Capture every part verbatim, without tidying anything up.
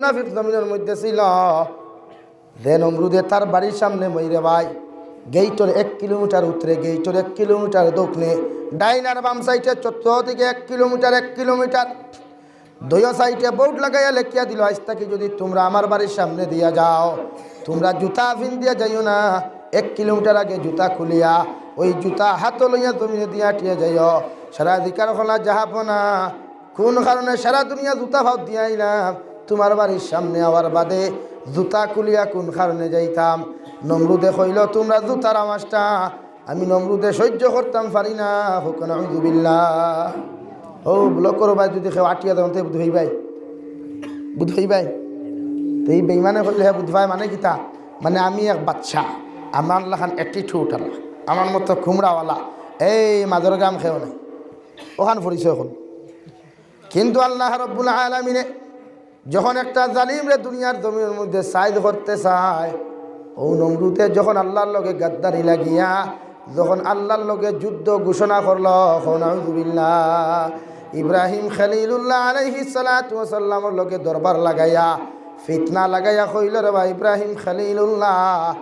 মুনাফিক জমিনর মধ্যে ছিল। যে নমরুদে তার বাড়ির সামনে মইরে ভাই, গেইটর এক কিলোমিটার উত্তরে, গেইটর এক কিলোমিটার দক্ষিণে, ডাইন আর বাম সাইডে, চতুর্দিকে এক কিলোমিটার, এক কিলোমিটার, দুইও সাইডে বোর্ড লাগাইয়া লেখিয়া দিল, "আইজ থাকি যদি তোমরা আমার বাড়ির সামনে দিয়া যাও, তোমরা জুতা ফিন্দিয়া যাইও না, এক কিলোমিটার আগে জুতা খুলিয়া ওই জুতা হাতো লইয়া জমিনে দিয়া আটিয়া যাইও।" সারা জিকার খোলা যাহাব না, কোন কারণে সারা দুনিয়া জুতা ফাউত দিয়া আইলাম, তোমার বাড়ির সামনে আওয়ার বাদে জুতা খুলিয়া কোন কারণে যাইতাম? নমরুদে কইল, "তোমরা জুতার আওয়াজটা আমি নমরুদে সহ্য করতাম পারি না।" কউক্কা নাউজুবিল্লাহ। ও ব্লকর ভাই, যদি কেউ আটিয়া দেন, তে বুধ হইবাই, বুধ হইবাই। তো এই বেইমানে কইলে, "হ্যাঁ, বুধ ভাই মানে কিতা?" মানে, "আমি এক বাদশা, আমার লাখান অ্যাটিটিউড আলা, আমার মতো খুমরাওয়ালা, এই মাদরগাম কেউ নাই।" ওখান পরিচয় এখন। কিন্তু আল্লাহ রাব্বুল আলামিনে যখন একটা জালিমরে দুনিয়ার জমিনর মধ্যে সাইজ করতে চায়, ও নমরুদে যখন আল্লাহর লগে গাদ্দারি লাগিয়া, যখন আল্লাহর লগে যুদ্ধ ঘোষণা করলো, কও নাউজুবিল্লাহ, ইব্রাহিম খলিলুল্লাহ আলাইহিস সালাতু ওয়াস সালামর লগে দরবার লাগাইয়া, ফিতনা লাগাইয়া কইল, "রে বা ইব্রাহিম খলিলুল্লাহ,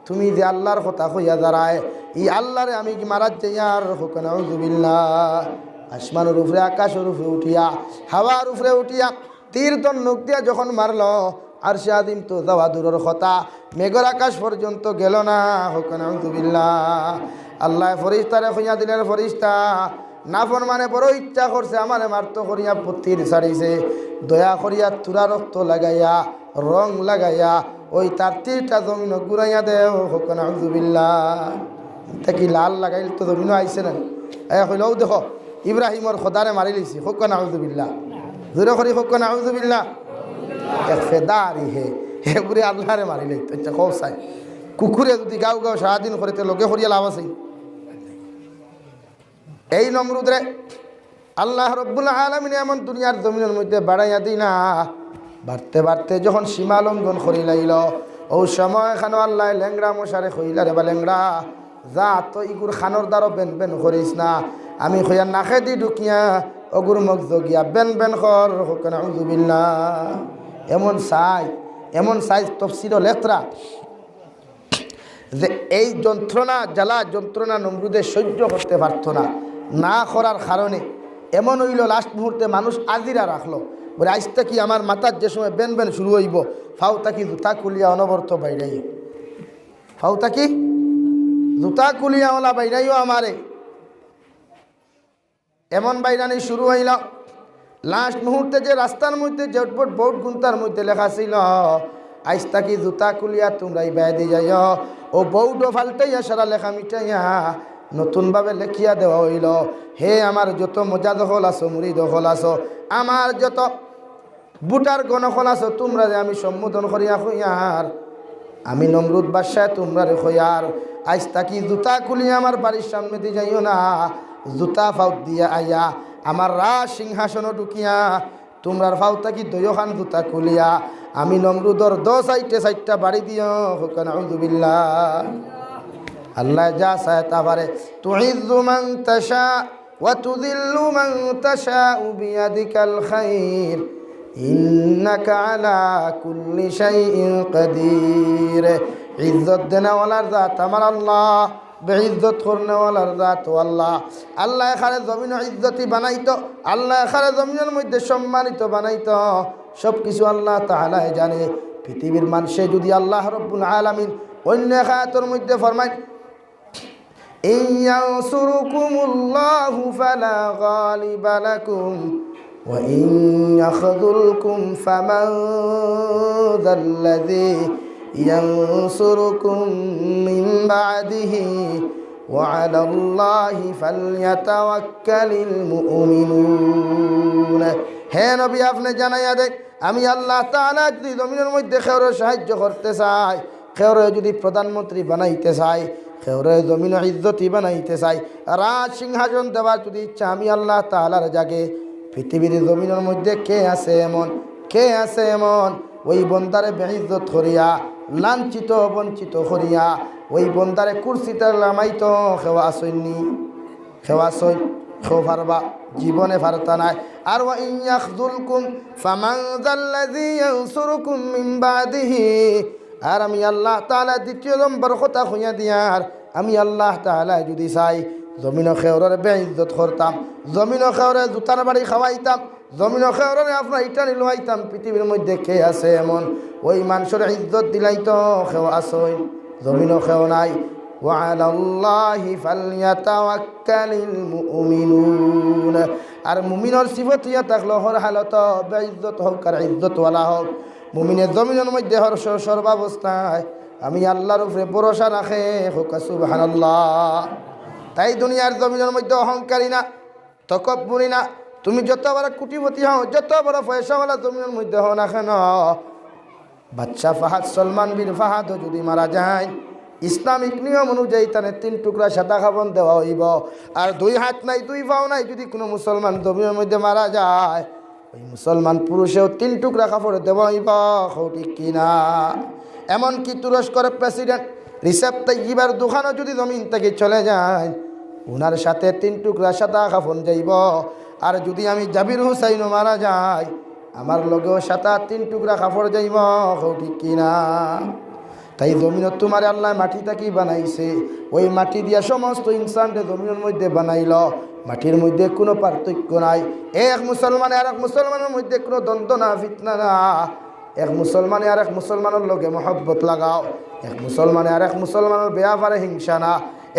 তুমি যে আল্লাহর কথা কইয়া যারায়, ই আল্লাহরে আমি কি মারাত যাইয়ার?" কউক্কা নাউজুবিল্লাহ। আসমানর উপরে, আকাশর উপরে উঠিয়া, হাওয়ার উপরে উঠিয়া, তীর ধনুক দিয়া যখন মারলো, আরশে আজিম তো যাওয়া দূরর কথা, মেঘর আকাশ পর্যন্ত গেল না। কউক্কা নাউজুবিল্লাহ। আল্লাহ ফরিস্তারে কইয়া দিলেন, "ফরিস্তা, নাফরমানে বড় ইচ্ছা করছে আমারে মারতো করিয়া প-, তীর ছাড়িছে, দয়া করিয়া থুড়া রক্ত লাগাইয়া, রং লাগাইয়া, ওই তার তীরটা জমিনো ঘুরাইয়া দেও।" কউক্কা নাউজুবিল্লাহ। ইতা কি লাল লাগাইল তো জমিনো আইছে না? এ কইল, "ও দেখো, ইব্রাহিমর খোদারে মারি লইছি।" কউক্কা নাউজুবিল্লাহ। জোরে করি কউক্কা নাউজুবিল্লাহ। এক ফেদারি হে, হে বুড়ি আল্লাহরে মারি লইতো। আচ্ছা, কও চাই, কুকুরে যদি গাউ গাউ সারাদিন করে, তে লগে করিয়া লাভ আছে? এই নমরুদরে আল্লাহ রব্বুল আলামিনে এমন দুনিয়ার জমিনর মধ্যে বাড়াইয়া দিলা, বাড়তে বাড়তে যখন সীমা লঙ্ঘন করি লাইল, ও সময় খানো আল্লাহ লেংড়া মশারে কইলা, "রে বা লেংড়া, যা তো ইগুর খানোর দ্বারো বেন বেন করিস না, আমি কইয়া নাকেদি ঢুকিয়া অগুর মগজ গিয়া বেন বেন কর।" কউক্কা নাউজুবিল্লাহ। এমন সাইজ, এমন সাইজ তফসিরও লেখরা যে এই যন্ত্রণা, জ্বালা যন্ত্রণা নমরুদে সহ্য করতে পারতো না, না করার কারণে এমন অইল, লাস্ট মুহূর্তে মানুষ আজিরা রাখলো, বলে, "আইজ থাকি আমার মাথার যে সময় বেন বেন শুরু অইব, ফাউ থাকি জুতা খুলিয়া অনবরত বাইরাইও, ফাউ থাকি জুতা খুলিয়া ওলা বাইরাইও আমারে।" এমন বাইরানি শুরু অইল। লাস্ট মুহূর্তে যে রাস্তার মধ্যে জটপট বোর্ড গুন্তার মধ্যে লেখা ছিল, "আইজ থাকি জুতা খুলিয়া তোমরা ইবায়দি যাইও", ও বোর্ডও ফাল্টাইয়া সারা লেখা মিটাইয়া নতুনভাবে লেখিয়া দেওয়া অইল, "হে আমার যত মজাদ অকল আছো, মুরিদ অকল আছো, আমার যত ভোটার গণ অকল আছো, তোমরারে আমি সম্বোধন করিয়া কইয়ার, আমি নমরুদ বাদশায় তোমরারে কইয়ার, আইজ থাকি জুতা খুলিয়া আমার বাড়ির সামনেদি যাইও না, জুতা ফাউত দিয়া আইয়া আমার রাজ সিংহাসনো ঢুকিয়া তোমরার ফাউ থাকি দুইওখান জুতা খুলিয়া আমি নমরুদর দশ সাইডে চাইরটা বাড়ি দিও।" কউক্কা নাউজুবিল্লাহ। আল্লাহ যা চায় তা পারে। তুইজ্জু মান তাশা ওয়া তুযিল্লু মান তাশাউ বিয়াদিকাল খাইর, ইন্নাকা আলা কুল্লি শাইইন কাদির। ইজ্জত দেনেওয়ালার জাত আমার আল্লাহ, বেইজ্জত করনেওয়ালার জাত ও আল্লাহ। আল্লাহ এখানে জমিন ইজ্জতি বানাইতো, আল্লাহ এখানে জমিনের মধ্যে সম্মানিত বানাইতো, সব কিছু আল্লাহ তাআলায় জানে। পৃথিবীর মানুষে যদি আল্লাহ রব্বুল আলামিন অন্য এক আয়াতর মধ্যে ফরমায়, "ইন ইয়ানসুরকুমুল্লাহু ফালা গালিবা লাকুম ওয়া ইন ইয়াখযুলকুম ফামান যাল্লাযী ইয়ানসুরুকুম মিন বাদিহি ওয়া আলাল্লাহি ফালইয়াতাওয়াক্কালিল মুমিনুন।" হে নবী, আপনে জানাইয়া দেন, আমি আল্লাহ তাআলা যদি জমিনের মধ্যে কেউরে সাহায্য করতে চাই, কেউরে যদি প্রধানমন্ত্রী বানাইতে চাই, কেউরে জমিন ইজ্জতি বানাইতে চাই, রাজ সিংহাসন দেওয়ার যদি ইচ্ছা আমি আল্লাহ তাআলার জাগে, পৃথিবীর জমিনের মধ্যে কে আছে এমন, কে আছে এমন, ওই বন্দারে বেইজ্জত করিয়া, লাঞ্ছিত বঞ্চিত করিয়া, ওই বন্দারে কুরসিতে লামাইতো কেউ আছইননি? কেউ আছইন? কেউ পারবা, জীবনে পারতা নায়। আর ওয়া ইন ইয়াখযুলকুম ফামান যাল্লাযী ইয়ানসুরুকুম মিন বাদিহি। আর আমি আল্লাহ তাআলা দ্বিতীয় নম্বর কথা কইয়া দিয়ার, আমি আল্লাহ তাআলা যুদি চাই, জমিনো কেউরর বেইজ্জত করতাম, জমিনো কেউরে জুতার বাড়ি খাওয়াইতাম, জমিনো কেউররে আপনার ইটানি লুয়াইতাম, পৃথিবীর মধ্যে কে আছে এমন? ওই মানষর ইজ্জত দিলাইতো কেউ আছইন? জমিনো কেউ নাই। ওয়া আলাল্লাহি ফালইয়াতাওয়াক্কালিল মুমিনুন। আর মুমিনর সিফত ইয়া থাকলো হর হালত বেইজ্জত হউক আর ইজ্জতওয়ালা হউক, মুমিনে জমিনর মধ্যে হর স-, সর্বাবস্থায় আমি আল্লাহর উপরে ভরসা রাখে, কউক্কা সুবহানাল্লাহ। তাই দুনিয়ার জমিনর মধ্যে অহংকারী না, তকব্বুরি না। তুমি যত বড় কোটিপতি হও, যত বড় পয়সাওয়ালা জমিনর মধ্যে হও না কেন, বাদশা ফাহাদ, সলমান বিন ফাহাদও যুদি মারা যায়, ইসলামিক নিয়ম অনুযায়ী তানে তিন টুকরা সাদা কাফন দেওয়া অইবো। আর দুই হাত নাই, দুই পাও নাই, যুদি কুনু মুসলমান জমিনর মধ্যে মারা যায়, ওই মুসলমান পুরুষেও তিন টুকরা কাপড় দেওয়া অইবো, কও ঠিক কি না? এমনকি তুরস্কর প্রেসিডেন্ট রিসেপ তাইয়িব এরদোগানও যুদি জমিন থাকি চলে যায়, উনার সাথে তিন টুকরা সাদা কাফন যাইবো। আর যুদি আমি জাবির হুসাইনও মারা যাই, আমার লগেও সাদা তিন টুকরা কাপড় যাইবো, কও ঠিক কি না? তাই জমিনো তুমারে আল্লায় মাটি থাকি বানাইছে, ওই মাটি দিয়া সমস্ত ইনসানরে জমিনর মধ্যে বানাইলো। মাটির মধ্যে কুনু পার্থক্য নাই। এক মুসলমানে আরেক মুসলমানর মধ্যে কুনু দ্বন্দ্ব না, ফিতনা না। এক মুসলমানে আরেক মুসলমানর লগে মহব্বত লাগাও, এক মুসলমানে আরেক মুসলমানর বেয়াপারে হিংসা না,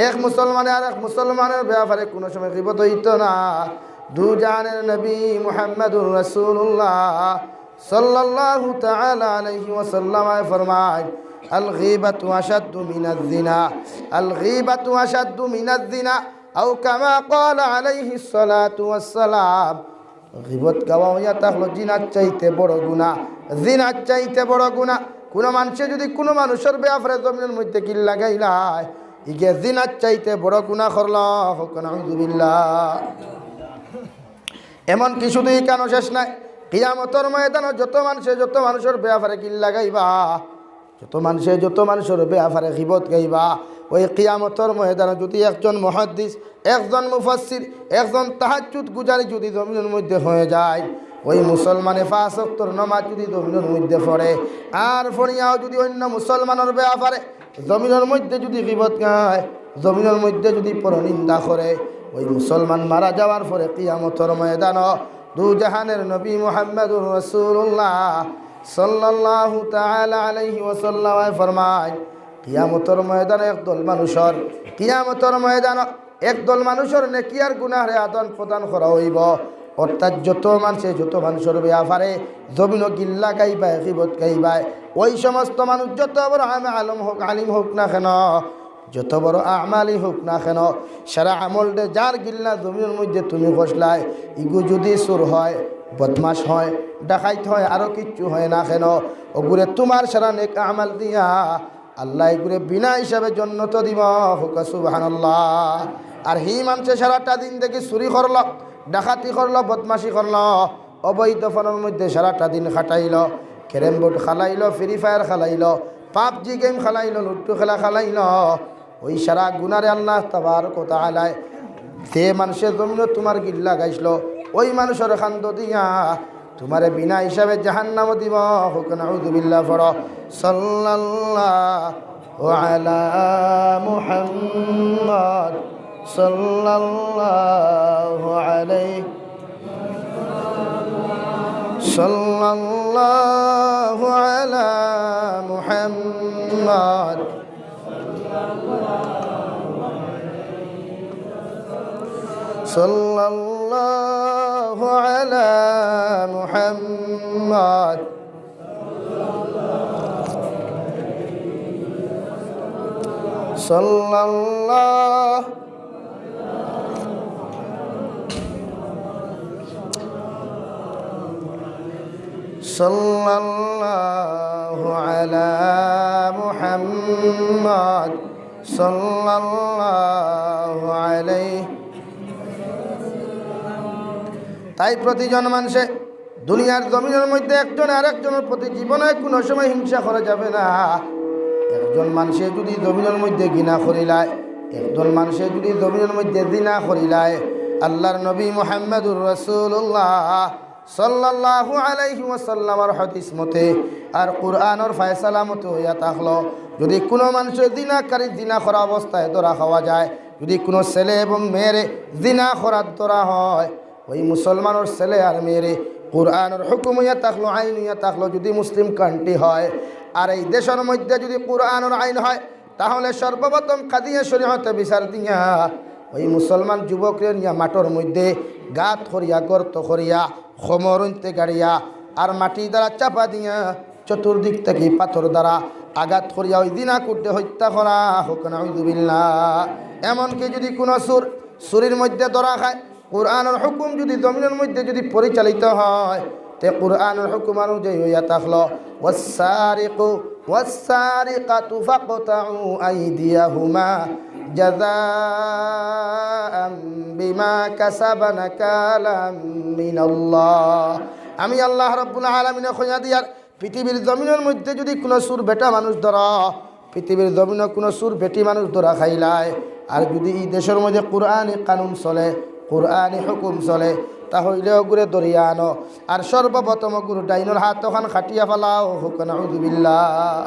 এক মুসলমানে আরেক মুসলমানর বেয়াপারে কুনু সময় গীবত অইতো না। দুজাহানের নবী মুহাম্মাদুর রাসূলুল্লাহ সাল্লাল্লাহু তাআলা আলাইহি ওয়াসাল্লাম ফরমায়, "আল গীবাতু আশাদ্দু মিনাজ জিনা, আল গীবাতু আশাদ্দু মিনাজ জিনা, আও কামা ক্বালা আলাইহিস সালাতু ওয়াস সালাম।" গীবত গাওয়া অইয়া থাকলো জিনার চাইতে বড় গুনা, জিনার চাইতে বড় গুনা। কুনু মানষে যুদি কুনু মানষর বেয়াপারে জমিনর মধ্যে গিল্লা গাইলায়, ইগে জিনার চাইতে বড় গুনা করলো, কউক্কা নাউজুবিল্লাহ। এমনকি শুধু ইখানো শেষ নায়, কিয়ামতর ময়দানো যত মানষে যত মানষর বেয়াপারে গিল্লা গাইবা, যত মানষে যত মানষর বেয়াপারে গীবত গাইবা, ওই কিয়ামতর ময়দানো যুদি একজন মুহাদ্দিস, একজন মুফাসসির, একজন তাহাজ্জুদ গুজারি যুদি জমিনর মধ্যে হয়ে যায়, ওই মুসলমানে পাঁচ ওয়াক্তর নামাজ যুদি জমিনর মধ্যে পড়ে, আর পড়িয়াও যুদি অইন্য মুসলমানর বেয়াপারে জমিনর মধ্যে যুদি গীবত গায়, জমিনর মধ্যে যুদি পরনিন্দা করে, ওই মুসলমান মারা যাওয়ার পরে কিয়ামতর ময়দানো দুজাহানের নবী মুহাম্মাদুর রাসূলুল্লাহ সাল্লাল্লাহু তাআলা আলাইহি ওয়াসাল্লাম ফরমায়, কিয়ামতর ময়দানো একদল মানষর, কিয়ামতর ময়দানো একদল মানষর নেকি আর গুনাহরে আদান প্রদান করা অইবো। অর্থাৎ যত মানষে যত মানষর বেয়াপারে জমিনো গিল্লা গাইবায়, গীবত গাইবায়, ওই সমস্ত মানুষ যত বড় আমে আলম হউক, আলিম হউক না কেন, যত বড় আমালি হউক না কেন, সারা আমলরে যার গিল্লা জমিনর মধ্যে তুমি করছলায়, ইগু যুদি চুর হয়, বদমাশ হয়, ডাকাইত হয়, আরো কিচ্ছু হয় না কেন, ওগুরে তুমার সারা নেক আমাল দিয়া আল্লায় ইগুরে বিনা হিসাবে জন্নত দিবো, কউক্কা সুবহানাল্লাহ। আর হি মানষে সারাটা দিন দেখি চুরি করলো, ডাকাতি করলো, বদমাশি করলো, অবৈধ ফোনর মধ্যে সারাটা দিন কাটাইলো, ক্যারেম বোর্ড খেলাইলো, ফ্রি ফায়ার খেলাইলো, পাবজি গেম খেলাইলো, লুডু খেলা খেলাইলো, ওই সারা গুনারে আল্লাহ তাবারক ওয়া তাআলায় যে মানষে জমিনো তুমার গিল্লা গাইছলো, ওই মানষর কান্দো দিয়া তুমারে বিনা হিসাবে জাহান্নামো দিবো, কউক্কা নাউজুবিল্লাহ পড়ো। সাল্লাল্লাহু আলা মুহাম্মদ, সাল্লাল্লাহু আলাইহি, সাল্লাল্লাহু আলা মুহাম্মদ, সাল্লাল্লাহু আলা মুহাম্মদ, সাল্লাল্লাহু সাল্লাল্লাহু আলা মুহাম্মদ সাল্লাল্লাহু আলাইহি। তাই প্রতিজন মানষে দুনিয়ার জমিনর মধ্যে একজনে আরেকজনর প্রতি জীবনে কুনু সময় হিংসা করা যাবে না। একজন মানষে যুদি জমিনর মধ্যে ঘিনা করিলায়, একজন মানষে যুদি জমিনর মধ্যে জিনা করিলায়, আল্লাহর নবী মুহাম্মাদুর রাসূলুল্লাহ সাল্লাল্লাহু আলাইহি ওয়াসাল্লামর হাদিস মতে আর কুরআনর ফয়সালা মতে অইয়া থাকলো, যুদি কুনু মানষে জিনাকারী জিনা করা অবস্থায় ধরা খাওয়া যায়, যুদি কুনু ছেলে এবং মেয়েরে জিনা করাত ধরা হয়, ওই মুসলমানর ছেলে আর মেয়েরে কুরআনর হুকুম অইয়া থাকলো, আইন অইয়া থাকলো, যুদি মুসলিম কান্ট্রি হয়, আর এই দেশর মধ্যে যুদি কুরআনর আইন হয়, তাহলে সর্বপ্রথম কাদিয়া শরীয়তে বিচার দিয়া ওই মুসলমান যুবকরে নিয়া মাঠর মধ্যে গাত করিয়া, গর্ত করিয়া, খমর অইন্তে গাড়িয়া, আর মাটি দ্বারা চাপা দিয়া, চতুর্দিক থাকি পাথর দ্বারা আঘাত করিয়া ওই জিনা করতে হত্যা করা হোক, নাউজুবিল্লাহ। এমনকি যুদি কুনু চুর চুরির মধ্যে ধরা খায়, কুরআনর হুকুম যুদি জমিনর মধ্যে যুদি পরিচালিত হয়, তে কুরআনর হুকুম অনুযায়ী অইয়া থাকলো, "والسارق والسارقة فاقطعوا أيديهما جزاء بما كسبا نكالا من الله।" আমি আল্লাহ রাব্বুল আলামিনে কইয়া দিয়ার পৃথিবীর জমিনর মধ্যে যুদি কুনু চুর বেটা মানুষ ধরা, পৃথিবীর জমিনো কুনু চুর বেটি মানুষ ধরা খাইলায়, আর যুদি ই দেশর মধ্যে কুরআনি কানুন চলে, কুরআনি হুকুম চলে, তা হইলে অগুরে ধরিয়া আনো, আর সর্বপ্রথম অগুর ডাইনর হাত অখান কাটিয়া ফালাও, হোক নাউজুবিল্লাহ।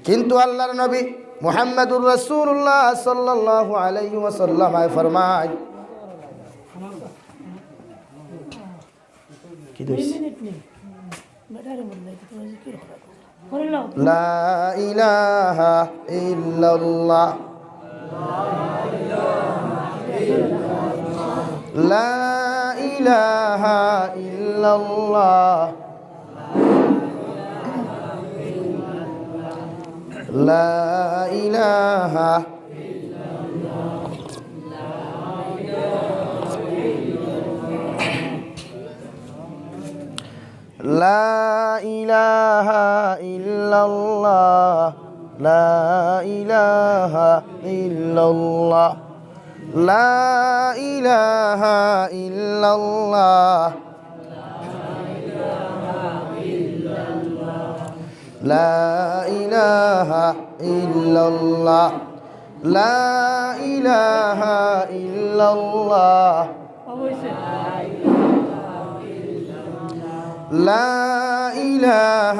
কিন্তু আল্লাহর নবী মুহাম্মাদুর রাসূলুল্লাহ সাল্লাল্লাহু আলাইহি ওয়াসাল্লাম আয় ফরমায়, কি দইছে? দুই মিনিট নেই। বেটারে বললে, এটা তোমার জিকির করা। করে নাও। لا إله إلا الله. لا إله إلا الله. لا إله لا إله إلا الله. لا إله إلا الله. لا إله إلا الله. لا إله إلا الله. لا إله إلا الله. لا إله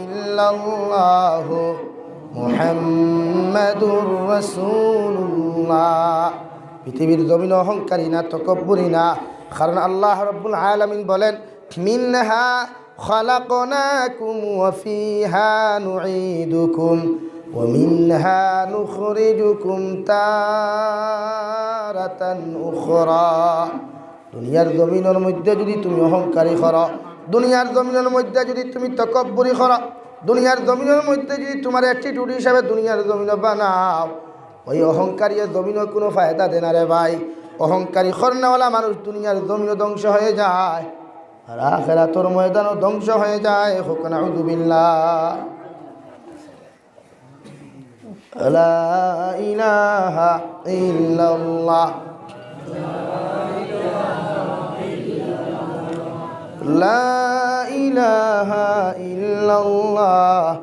إلا الله محمد رسول الله. পৃথিবীর জমিন অহংকারী না, তকব্বুরি না, কারণ আল্লাহ রাব্বুল আলামিন বলেন, منها خلقناكم وفيها نعيدكم ومنها نخرجكم تارة أخرى। দুনিয়ার জমিনর মধ্যে যুদি তুমি অহংকারী করো, দুনিয়ার জমিনর মধ্যে যুদি তুমি তকব্বুরি করো, দুনিয়ার জমিনর মধ্যে যুদি তুমার attitude হিসাবে দুনিয়ার জমিন বানাও, ওই অহংকারী জমিনও কুনু ফায়দা দেয় না রে ভাই। অহংকারী করনেওয়ালা মানুষ দুনিয়ার জমিনও ধ্বংস হয়ে যায়। আর আখেরাতর ময়দানও ধ্বংস হয়ে যায়। হোক নাউজুবিল্লাহ। لا إله إلا الله. لا إله إلا الله.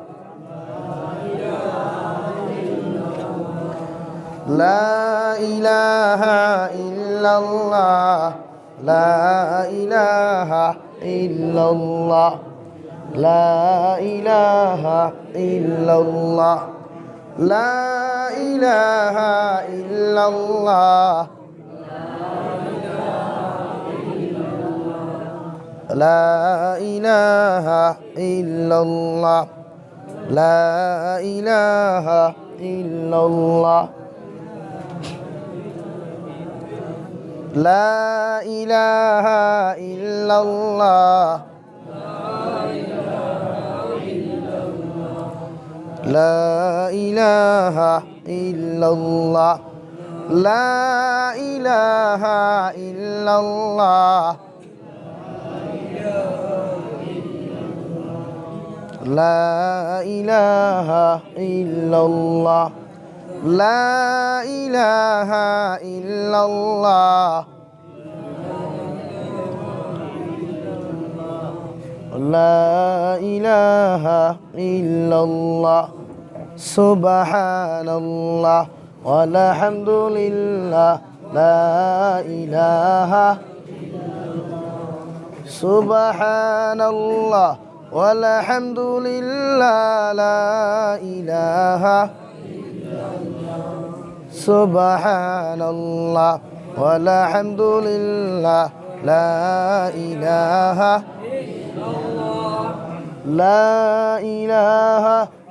لا إله إلا الله. لا إله إلا الله. لا إله إلا الله. لا إله إلا الله. لا إله إلا الله. لا إله إلا الله. لا إله إلا الله. لا إله إلا الله. لا إله إلا الله. لا إله إلا الله. لا إله إلا الله. لا إله إلا الله. سبحان الله. والحمد لله. لا إله. سبحان الله والحمد لله. لا إله. سبحان الله والحمد لله. لا إله. لا إله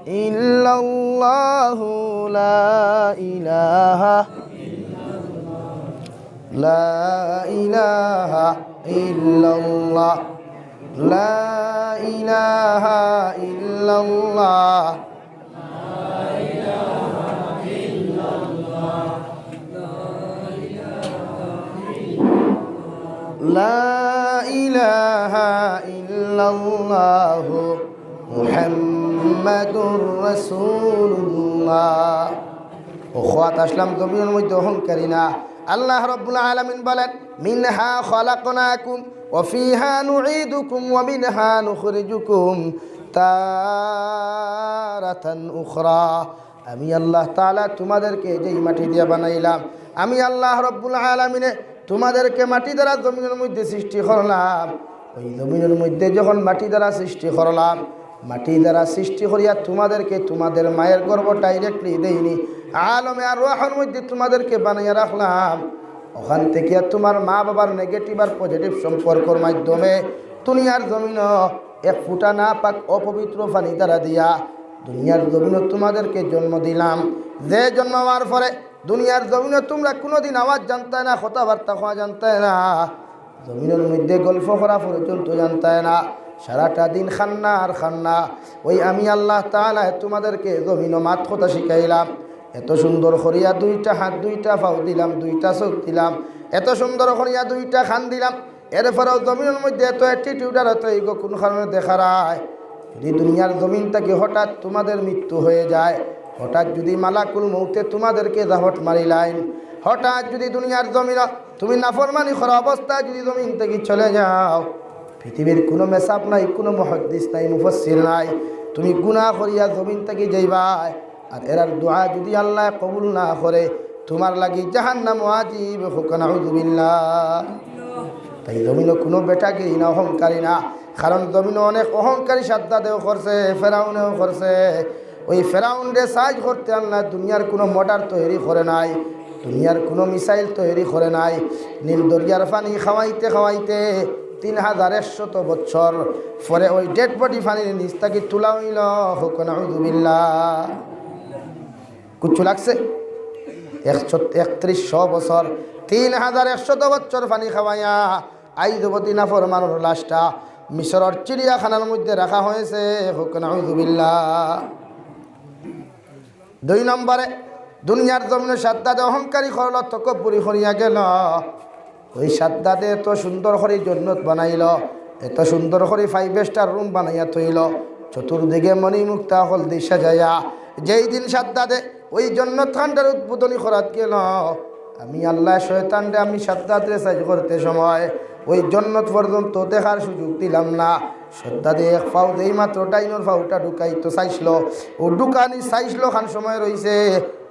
إلا الله. لا إله. لا إله إلا الله. لا إله إلا الله. لا إله إلا الله محمد رسول الله. অউ কওয়াত আছলাম জমিনর মধ্যে অহংকারী না। আল্লাহ রাব্বুল আলামিন বলেন, منها خلقناكم وفيها نعيدكم ومنها نخرجكم تارة أخرى. আমি আল্লাহ তাআলা তোমাদেরকে যেই মাটি দিয়া বানাইলাম, আমি আল্লাহ রাব্বুল আলামিনে তোমাদেরকে মাটি দ্বারা জমিনর মধ্যে সৃষ্টি করলাম, ওই জমিনর মধ্যে যখন মাটি দ্বারা সৃষ্টি করলাম, মাটি দ্বারা সৃষ্টি করিয়া তোমাদেরকে তোমাদের মায়ের গর্ভ directly দেইনি, আলমে আরওয়াহর মধ্যে তোমাদেরকে বানাইয়া রাখলাম। ওখান থেকে তোমার মা বাবার negative আর positive সম্পর্কর মাধ্যমে দুনিয়ার জমিনও এক ফুটা নাপাক অপবিত্র পানি দ্বারা দিয়া দুনিয়ার জমিনও তোমাদেরকে জন্ম দিলাম। যে জন্ম হওয়ার পরে দুনিয়ার জমিনও তোমরা কোনোদিন আওয়াজ জানতায় না, কথাবার্তা কওয়া জানতায় না, জমিনর মধ্যে গল্প করা পর্যন্ত জানতায় না, সারাটা দিন কান্না আর কান্না। ওই আমি আল্লাহ তাআলায় তোমাদেরকে জমিনও মাত কথা শিখাইলাম, এত সুন্দর করিয়া দুইটা হাত, দুইটা পাও দিলাম, দুইটা চোখ দিলাম, এত সুন্দর করিয়া দুইটা কান দিলাম, এরপরেও জমিনর মধ্যে এত attitude আর এত ego কোন কারণে দেখারায়? যদি দুনিয়ার জমিন থাকি হঠাৎ তোমাদের মৃত্যু হয়ে যায়, হঠাৎ যদি মালাকুল মউতে তোমাদেরকে জাপট মারিলাইন, হঠাৎ যদি দুনিয়ার জমিন তুমি নাফরমানি করা অবস্থায় যদি জমিন থাকি চলে যাও, পৃথিবীর কোনো মেসাব নাই, কোনো মুহাদ্দিস নাই, মুফাসসির নাই, তুমি গুনাহ করিয়া জমিন থাকি যাইবায়, আর এরার দোয়া যদি আল্লায় কবুল না করে, তোমার লাগি জাহান্নাম ওয়াজিব। কউক্কা নাউজুবিল্লাহ। তাই জমিনও কোনো বেটাগিরি না, অহংকারী না, কারণ জমিনও অনেক অহংকারী সাদ্দাদেও করছে, ফেরাউনেও করছে। ওই ফেরাউনরে সাইজ করতে আল্লায় দুনিয়ার কোনো mortar তৈরি করে নাই, দুনিয়ার কোনো missile তৈরি করে নাই। নীল দরিয়ার পানি খাওয়াইতে খাওয়াইতে তিন হাজার একশত বছর পরে ওই dead body পানির নিচ থাকি তুলা অইলো। কউক্কা নাউজুবিল্লাহ। কুচ্ছু লাগছে? একশো, একত্রিশশো বছর, তিন হাজার একশত বছর পানি খাওয়াইয়া আইজ অবধি নাফরমানর লাশটা মিশরর চিড়িয়াখানার মধ্যে রাখা হয়েছে। কউক্কা নাউজুবিল্লাহ। দুই নম্বরে, দুনিয়ার জমিনও সাদ্দাদে অহংকারী করলো, তকব্বুরি করিয়া গেল। ওই সাদ্দাদে এত সুন্দর করি জন্নত বানাইলো, এত সুন্দর করি five star room বানাইয়া থইলো, চতুর্দিকে মণিমুক্তা অকল দি সাজাইয়া। যেই দিন সাদ্দাদে ওই জন্নত খানটার উদ্বোধনী করাত গেল, আমি আল্লায় শয়তানরে, আমি সাদ্দাদরে সাইজ করতে সময় ওই জন্নত পর্যন্ত দেখার সুযোগ দিলাম না। সাদ্দাদে এক পাও দেই মাত্র ডাইনর পাওটা ঢুকাইতো চাইছিল, ও ঢুকানি চাইছিল খান সময় রইছে,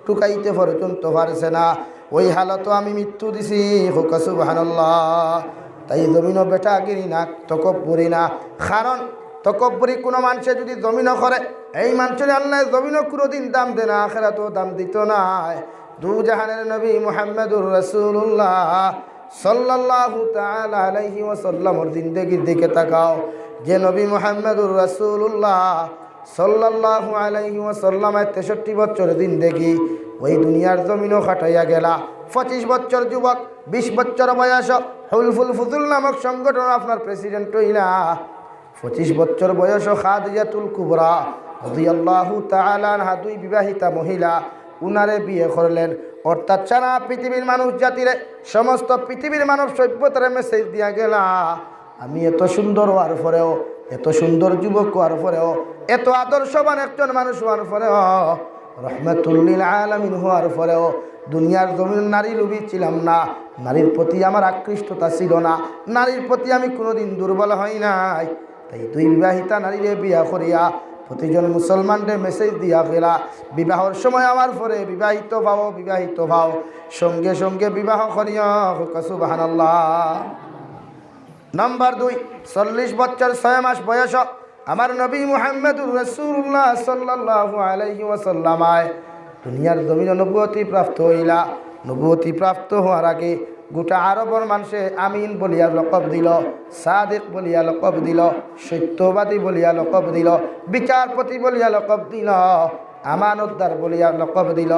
ঢুকাইতে পর্যন্ত পারছে না। ওই হালতো আমি মৃত্যু দিছি। কউক্কা সুবহানাল্লাহ। তাই জমিনও বেটাগিরি না, তকব্বুরি না। কারণ তকব্বুরি কোনো মানষে যদি জমিনও করে, এই মানষরে আল্লায় জমিনও কোনোদিন দাম দেয় না, আখেরাতও দাম দিতো নায়। দুজাহানের নবী মুহাম্মাদুর রাসূলুল্লাহ সাল্লাল্লাহু তাআলা আলাইহি ওয়াসাল্লামর জিন্দেগির দিকে তাকাও, যে নবী মুহাম্মাদুর রাসূলুল্লাহ সাল্লাল্লাহু আলাইহি ওয়াসাল্লামে তেষট্টি বছর জিন্দেগি ওই দুনিয়ার জমিনও খাটাইয়া গেলা। পঁচিশ বছর যুবক, বিশ বছর বয়স, হুলফুল ফুজুল নামক সংগঠন আপনার president হইলা। পঁচিশ বছর বয়স খাদিজাতুল কুবরা রাদিয়াল্লাহু তাআলা আনহা, দুই বিবাহিতা মহিলা, উনারে বিয়ে করলেন। অর্থাৎ সারা পৃথিবীর মানুষ জাতিরে, সমস্ত পৃথিবীর মানব সভ্যতারে message দিয়া গেলা, আমি এত সুন্দর হওয়ার পরেও, এত সুন্দর যুবক হওয়ার পরেও, এত আদর্শবান একজন মানুষ হওয়ার পরেও, রহমাতুল্লিল আলামিন হওয়ার পরেও দুনিয়ার জমিন নারী লোভী ছিলাম না, নারীর প্রতি আমার আকৃষ্টতা ছিল না, নারীর প্রতি আমি কোনোদিন দুর্বল হই নাই। তাই দুই বিবাহিতা নারীরে বিয়া করিয়া প্রতিজন মুসলমানরে মেসেজ দিয়া গেলা, বিবাহর সময় আমার পরে বিবাহিত পাও, বিবাহিত পাও, সঙ্গে সঙ্গে বিবাহ করিও। কউক্কা সুবহানাল্লাহ। নাম্বার দুই, চল্লিশ বছর ছয় মাস বয়স আমার নবী মুহাম্মদুর রাসূলুল্লাহ সাল্লাল্লাহু আলাইহি ওয়াসাল্লাম আয় দুনিয়ার জমিনো নবুয়তি প্রাপ্ত অইলা। নবুয়তি প্রাপ্ত হওয়ার আগে গোটা আরবর মানষে আমিন বলিয়া লকব দিল, সাদিক বলিয়া লকব দিল, সত্যবাদী বলিয়া লকব দিল, বিচারপতি বলিয়া লকব দিল, আমানতদার বলিয়া লকব দিল।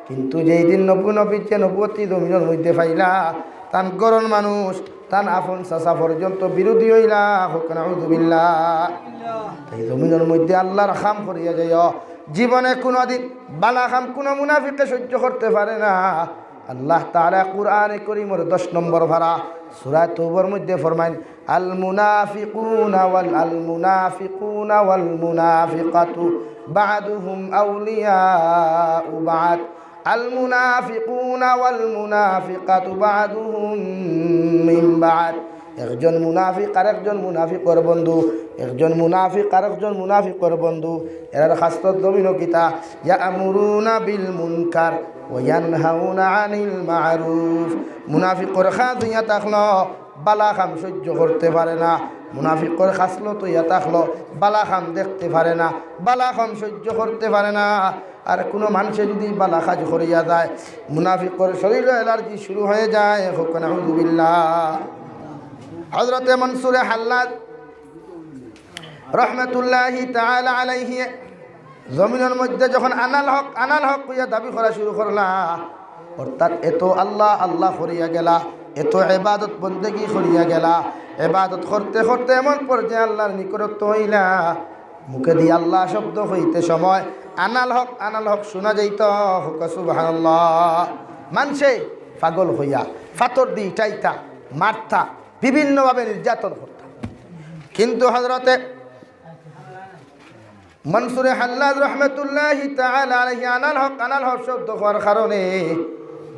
কিন্তু যেই দিন নবু নবীর যে নবুয়তি জমিনর মধ্যে পাইলা, তান ঘরর মানুষ, তান আপন চাচা পর্যন্ত বিরোধী অইলা। কউক্কা নাউজুবিল্লাহ। তাই জমিনর মধ্যে আল্লাহর কাম করিয়া যাইও। জীবনে কোনোদিন বালা কাম কোনো মুনাফিকে সহ্য করতে পারে না। আল্লাহ তাআলা কুরআনে করিমর দশ নম্বর পারা সূরা তওবার মধ্যে ফরমাইন, "আল মুনাফিকুনা ওয়াল, আল মুনাফিকুনা ওয়াল মুনাফিকাতু বা'দুহুম আউলিয়াউ বা'দ।" আল মুনাফিকুনা ওয়াল মুনাফিকাতু বা'দুহুম মিন বা'দ। একজন মুনাফিক আরেকজন মুনাফিকর বন্ধু, একজন মুনাফিক আরেকজন মুনাফিকর বন্ধু। এরার খাসলত জমিনো কিতা? ইয়া'মুরুনা বিল মুনকার ওয়া ইয়ানহাউনা আনিল মা'রুফ। মুনাফিকর খাস অইয়া থাকলো, বালা কাম সহ্য করতে পারে না। মুনাফিকর খাসলত অইয়া থাকলো, বালা কাম দেখতে পারে না, বালা কাম সহ্য করতে পারে না। আর কোনো মানষে যদি বালা কাজ করিয়া যায়, মুনাফিকর শরীরো অ্যালার্জি শুরু হয়ে যায়। কউক্কা নাউজুবিল্লাহ। হযরতে মনসুরে হাল্লাজ রহমতুল্লাহি তাআলা আলাইহি জমিনর মধ্যে যখন আনাল হক, আনাল হক কইয়া দাবি করা শুরু করলা, অর্থাৎ এত আল্লাহ আল্লাহ করিয়া গেলা, এত ইবাদত বন্দেগি করিয়া গেলা, ইবাদত করতে করতে এমন পর্যায়ে আল্লাহর নিকটত্ব অইলা, মুখেদি আল্লাহ শব্দ কইতে সময় আনাল হক, আনাল হক শুনা যাইত। কউক্কা সুবহানাল্লাহ। মানষে পাগল অইয়া পাথর দি ইটাইতা, মারতা, বিভিন্নভাবে নির্যাতন করতা। কিন্তু হযরতে মনসুরে হাল্লাজ রহমতুল্লাহি তাআলা আলাইহি আনাল হক, আনাল হক শব্দ কওয়ার কারণে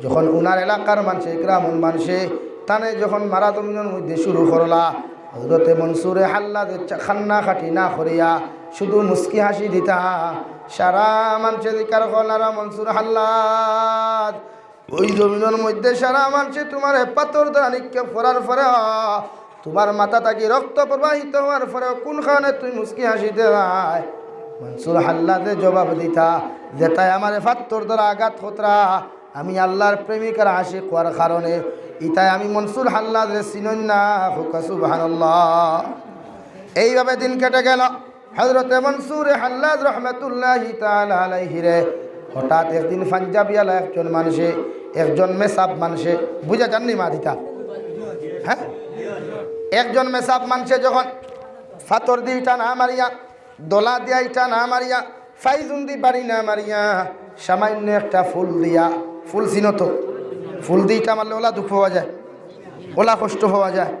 যখন উনার এলাকার মানষে, গ্রামর মানষে তানে যখন মারা জমিনর মধ্যে শুরু করলা, হযরতে মনসুরে হাল্লাজে চা-, কান্নাকাটি না করিয়া শুধু মুস্কি হাসি দিতা। সারা মানষে জিকার করলা, "রে মনসুর হাল্লাজ, ওই জমিনর মধ্যে সারা মানষে তুমারে পাথর দ্বারা নিক্ষেপ করার পরে তুমার মাথা থাকি রক্ত প্রবাহিত হওয়ার পরেও কোন কারণে তুমি মুস্কি হাসি দেরায়?" মনসুর হাল্লাজে জবাব দিতা, "যেতায় আমারে পাথর দ্বারা আঘাত করতরা, আমি আল্লাহর প্রেমিক আর আশিক হওয়ার কারণে, ইতায় আমি মনসুর হাল্লাজরে চিনইন না।" কউক্কা সুবহানাল্লাহ। এইভাবে দিন কেটে গেল। হযরতে মনসুরে হাল্লাজ রহমতুল্লাহি তাআলা আলাইহিরে হঠাৎ একদিন পাঞ্জাবিওয়ালা একজন মানষে, একজন মেসাব মানষে, বুঝা যাননি মাত ইতা? হ্যাঁ, একজন মেসাব মানষে যখন পাথর দি ইটা না মারিয়া, দলা দিয়া ইটা না মারিয়া, ফাইজুন্দি বাড়ি না মারিয়া, সামান্য একটা ফুল দিয়া, ফুল চিনো তো, ফুল দি ইটা মারলে ওলা দুখ পাওয়া যায়, ওলা কষ্ট পাওয়া যায়।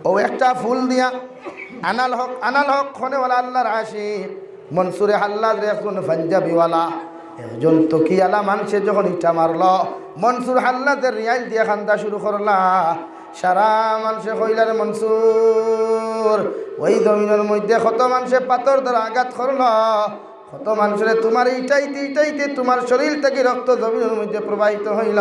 ও একটা ফুল দিয়া আনাল হক, আনাল হক হনে ওলা আল্লাহর আশিক মনসুরে হাল্লাজরে একজন পাঞ্জাবিওয়ালা, একজন তকিওয়ালা মানষে যখন ইটা মারলো, মনসুর হাল্লাজে রিয়াইল দিয়া কান্দা শুরু করলা। সারা মানষে কইলা, "রে মনসুর, ওই জমিনর মধ্যে কত মানষে পাথর দ্বারা আঘাত করলো, কত মানষরে তুমারে ইটাইতে ইটাইতে তুমার শরীর থাকি রক্ত জমিনর মধ্যে প্রবাহিত হইল,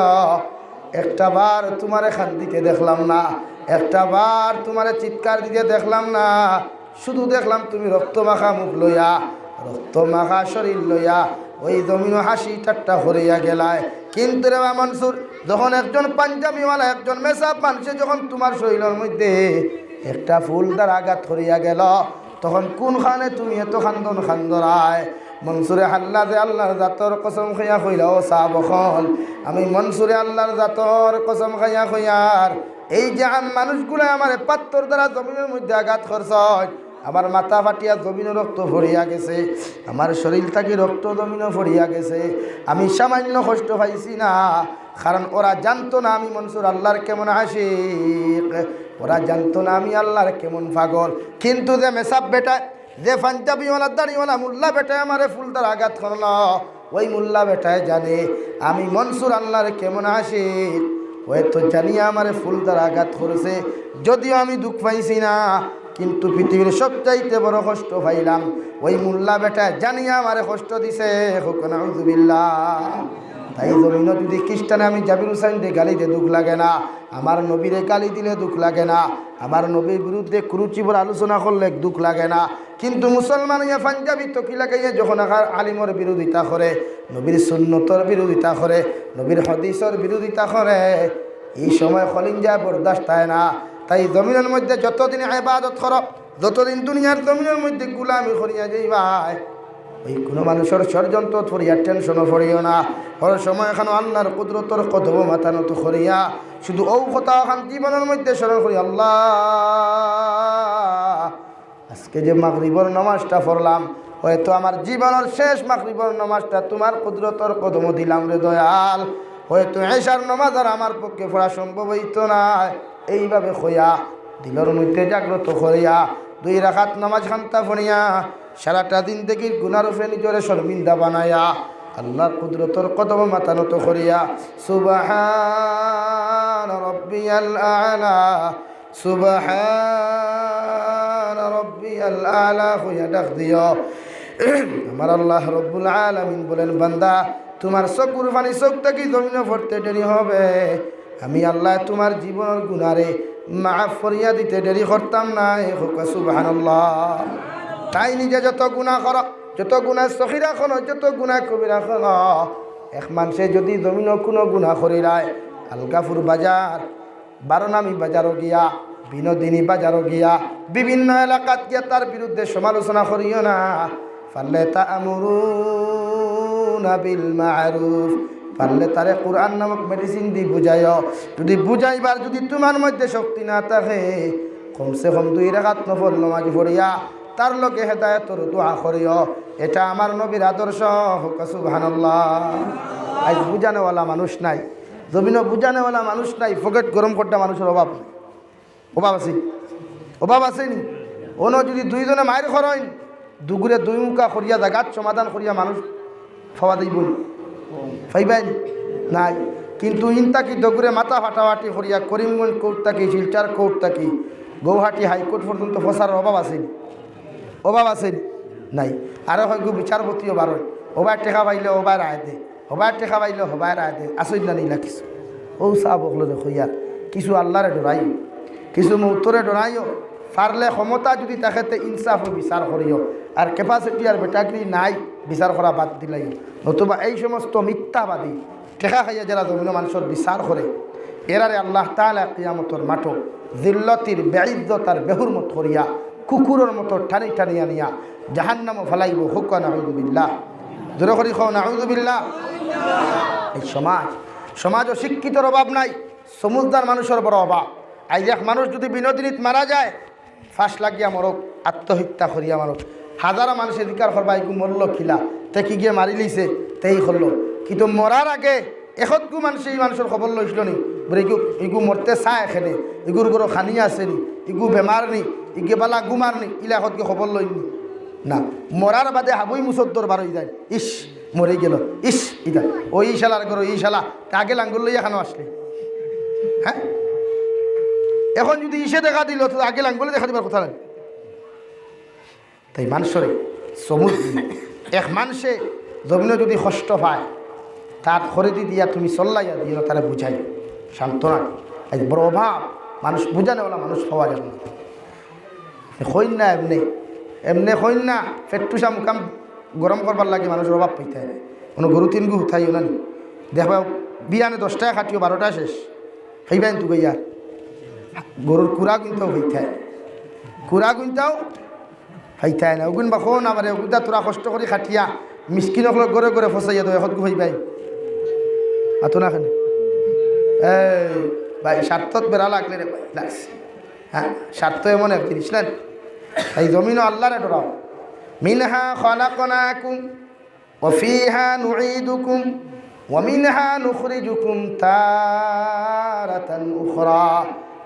একটা বার তুমারে কান্দিতে দেখলাম না, একটা বার তুমারে চিৎকার দিতে দেখলাম না, শুধু দেখলাম তুমি রক্ত মাখা মুখ লইয়া, রক্ত মাখা শরীর লইয়া ওই জমিনো হাসি ঠাট্টা করিয়া গেলায়।" কিন্তু রে বা মনসুর, যখন একজন পাঞ্জাবিওয়ালা, একজন মেসাব মানষে যখন তুমার শরীরর মধ্যে একটা ফুল দ্বারা আঘাত করিয়া গেল, তখন কোন কারণে তুমি এত কান্দন কান্দরায়? মনসুরে হাল্লাজে আল্লাহর জাতর কসম খাইয়া কইলা, "ও সাব অকল, আমি মনসুরে আল্লাহর জাতর কসম খাইয়া কইয়ার, এই যে আম মানুষগুলা আমারে পাথর দ্বারা জমিনর মধ্যে আঘাত করছইন, আমার মাথা ফাটিয়া জমিনো রক্ত পড়িয়া গেছে, আমার শরীর থাকি রক্ত জমিনো পড়িয়া গেছে, আমি সামান্য কষ্ট পাইছি না, কারণ ওরা জানতো না আমি মনসুর আল্লাহর কেমন আশিক, ওরা জানতো না আমি আল্লাহর কেমন পাগল।" কিন্তু যে মেসাব বেটা, যে পাঞ্জাবিওয়ালা দাড়িওয়ালা মোল্লা বেটায় আমারে ফুল দ্বারা আঘাত করলো, ওই মোল্লা বেটায় জানে আমি মনসুর আল্লাহর কেমন আশিক। ওই তো জানিয়া আমারে ফুল দ্বারা আঘাত করছে, যদিও আমি দুখ পাইছি না, কিন্তু পৃথিবীর সবচাইতে বড় কষ্ট পাইলাম ওই মোল্লা বেটায় জানিয়া আমারে কষ্ট দিছে। কউক্কা নাউজুবিল্লাহ। তাই জমিনো যুদি খ্রিস্টানে আমি জাবির হুসাইনরে গালি দে দুখ লাগে না, আমার নবীরে গালি দিলে দুখ লাগে না, আমার নবীর বিরুদ্ধে কুরুচিকর আলোচনা করলে দুখ লাগে না, কিন্তু মুসলমান অইয়া পাঞ্জাবি টুপি লাগাইয়া যখন আখার আলিমর বিরোধিতা করে, নবীর সুন্নতর বিরোধিতা করে, নবীর হাদিসর বিরোধিতা করে, ই সময় কলিজায় বরদাস্ত অয় না। তাই জমিনর মধ্যে যতদিন ইবাদত করো, যতদিন দুনিয়ার জমিনর মধ্যে গুলামি করিয়া যাইবায়, ওই কুনু মানুষর ষড়যন্ত্রো পড়িয়া টেনশনো পড়িও না। হর সময় এখানো আল্লাহর কুদরতর কদমো মাথা নত করিয়া শুধু অউ কথা অখান জীবনর মধ্যে স্মরণ করি, আল্লাহ, আজকে যে মাগরিবর নামাজটা পড়লাম, হয়তো আমার জীবনর শেষ মাগরিবর নামাজটা তুমার কুদরতর কদমো দিলাম রে দয়াল, হয়তো এশার নামাজ আর আমার পক্ষে পড়া সম্ভব অইতো নায়। এইভাবে কইয়া দিলর মধ্যে জাগ্রত করিয়া দুই রাকাত নামাজ খান্তা পড়িয়া সারাটা জিন্দেগির গুনার উপরে নিজরে শর্মিন্দা বানাইয়া আল্লাহর কুদরতর কদমো মাথা নত করিয়া সুবহান রব্বিয়াল আলা, সুবহান রব্বিয়াল আলা কইয়া ডাক দিও। আমার আল্লাহ রব্বুল আলামিন বলেন, বান্দা, তুমার চকুর পানি চউখ থাকি জমিনো পড়তে দেরি হবে, আমি আল্লায় তুমার জীবনর গুনারে মাফ করিয়া দিতে দেরি করতাম নায়। কউক্কা সুবহানাল্লাহ। তাই নিজে যত গুনা করো, যত গুনা সগীরা করো, যত গুনা কবিরা করো, এক মানষে যুদি জমিনো কুনু গুনা করিলায়, আলগাপুর বাজার, বারো নামি বাজারো গিয়া, বিনোদিনী বাজারো গিয়া, বিভিন্ন এলাকাত গিয়া তার বিরুদ্ধে সমালোচনা করিও না। পারলে তা'মুরুনা বিল মা'রুফ, পারলে তারে কুরআন নামক মেডিসিন দি বুঝাইও। যুদি বুঝাইবার যুদি তুমার মধ্যে শক্তি না থাকে, কমসে কম দুই রাকাত নফল নামাজ পড়িয়া তার লগে হেদায়েতর দোয়া করিও। এটা আমার নবীর আদর্শ। কউক্কা সুবহানাল্লাহ। আইজ বুঝানেওয়ালা মানুষ নাই, জমিনো বুঝানেওয়ালা মানুষ নাই, পকেট গরম করতা মানুষর অভাব নাই। অভাব আছে? অভাব আছে নি? অনো যুদি দুইজনে মাইর করইন, দুগুরে দুই মুখা করিয়া জাগাত সমাধান করিয়া মানুষ পাওয়া যাইবো নি? পাইবায় নি? নাই। কিন্তু ইন থাকি দুগুরে মাথা ফাটাফাটি করিয়া করিমগঞ্জ কোর্ট থাকি, শিলচর কোর্ট থাকি, গৌহাটি হাইকোর্ট পর্যন্ত ফসারর অভাব আছে নি? অভাব আছে নি? নাই। আরো কয়গু বিচারপতিও বারইন, অবায় টেকা পাইলে অবায় রায় দে, হবায় টেকা পাইলে হবায় রায় দে, আছইন না নি ইলা কিছু? অউ সাব অকলরে কইয়ার, কিছু আল্লারে ডরাইও, কিছু মউতরে ডরাইও, পারলে ক্ষমতা যুদি থাকে তে ইনসাফো বিচার করিও, আর capacity আর বেটাগিরি নাই বিচার করা বাদ দিলাইও, নতুবা এই সমস্ত মিথ্যাবাদী টেকা খাইয়া যেরা জমিনো মানষর বিচার করে, এরারে আল্লাহ তাআলা কিয়ামতর মাঠো জিল্লতির বেইজ্জত আর বেহুরমত করিয়া কুকুরর মতো টানি টানি আনিয়া জাহান্নামো ফালাইবো। কউক্কা নাউজুবিল্লাহ। জোরে করি কও নাউজুবিল্লাহ। এই সমাজ, সমাজো শিক্ষিতর অভাব নাই, সমুজদার মানুষর বড় অভাব। আইজ এক মানুষ যুদি বিনোদিনীত মারা যায়, ফাঁস লাগিয়া মরউক, আত্মহত্যা করিয়া মরউক, হাজারো মানষে জিকার করবা, ইগু মরলো কিলা, তে কিগিয়ে মারিলিছে, তেই করলো। কিন্তু মরার আগে একটগু মানষে ই মানষর খবর লইছিল নি? বুলে, ইগু, ইগু মরতে চায় কেনে, ইগুর ঘরো খানি আছে নি, ইগু বেমার নি, ইগে বালা গুমার নি, ইলা একটগু খবর লইন নি? না। মরার বাদে হাবুই মুসদ্দর বার অই যায়, ইস, মরি গেল, ইস, ইটা, ওই শালার ঘরো, ই শালা, তে আগে লাঙ্গল লইয়া কেনে আসলে? হ্যাঁ? এখন যুদি ইসে দেখা দিল, তে আগে লাঙ্গলে দেখা দিবার কথা নায়। তাই মানষরে সমুজ দিন। এক মানষে জমিনো যুদি কষ্ট পায়, তার খরিদি দিয়া তুমি চল্লাইয়া দিও, তারে বুঝাই, সান্ত্বনা। আইজ বড় অভাব, মানুষ বুঝানেওয়ালা মানুষ পাওয়া যায় না। কইন না এমনে, এমনে কইন না, পেট্টুসা মুকাম গরম করবার লাগি মানষর অভাব পাইতায় না। কুনু গরু তিনগু হুতাইও না নি। দেখবা, বিয়ানে দশটায় কাটিও, বারোটায় শেষ। খাইবাইন তো গইয়ার। গরুর কুড়া গুনতাও পাইতায়। কুড়া গুনতাও পাইতায় না। অগুন বা কও না আমারে, অগুনতা তোরা কষ্ট করি কাটিয়া, মিসকিন অকলর ঘরে ঘরে ফসাইয়া দেও, একটগু পাইবাইন। মাতো না কেনে? এই ভাই, স্বার্থত বেড়া লাগলে রে ভাই, লাগছে। হ্যাঁ, স্বার্থ এমন এক জিনিস না? এই জমিনো আল্লারে ডরাও। মিনহা খালাকনাকুম ওয়া ফিহা নুঈদুকুম ওয়া মিনহা নুখরিজুকুম তারাতান উখরা।